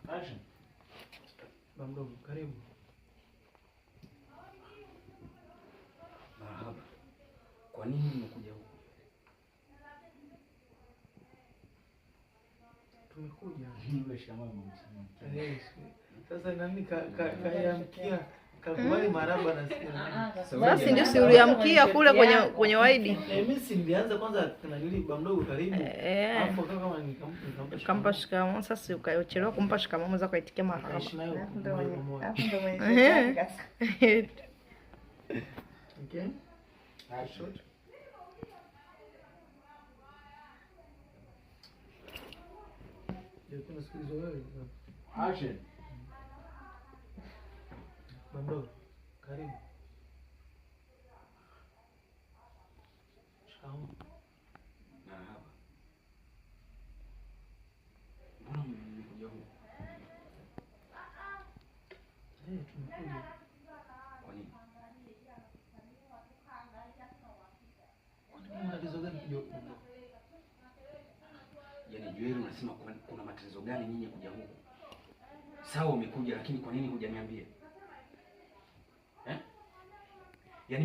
Action. Bamdogo, karibu. Marahaba. Kwa nini mmekuja huku? Tumekuja. Wewe shikamoo mama. Eh, sasa nani kayamkia kakubali maraba na sikia. Basi ndio si uliamkia kule kwenye waidi. Eh, mimi si nilianza kwanza nanili bamdogo karibu. Eh. Alafu kaka kama nikampa Ukampa shikamoo, sasa ukachelewa kumpa shikamoo mwanzo kaitikia marahaba. Kaishi nayo Alafu ndo moja mwenye kwa moja. alafu ndo mwenye shetani sasa. Okay. Action. Ndio kuna siku hizo wewe. Action. Bamdogo, karibu. Shikamoo. Marahaba. Mbona mmekuja huku? Eh, tumekuja. Kwa nini? Kwani kuna matatizo gani kuja huku bamdogo? Yaani Joel unasema kuna matatizo gani nyinyi kuja huku? Sawa umekuja lakini kwa nini hujaniambia?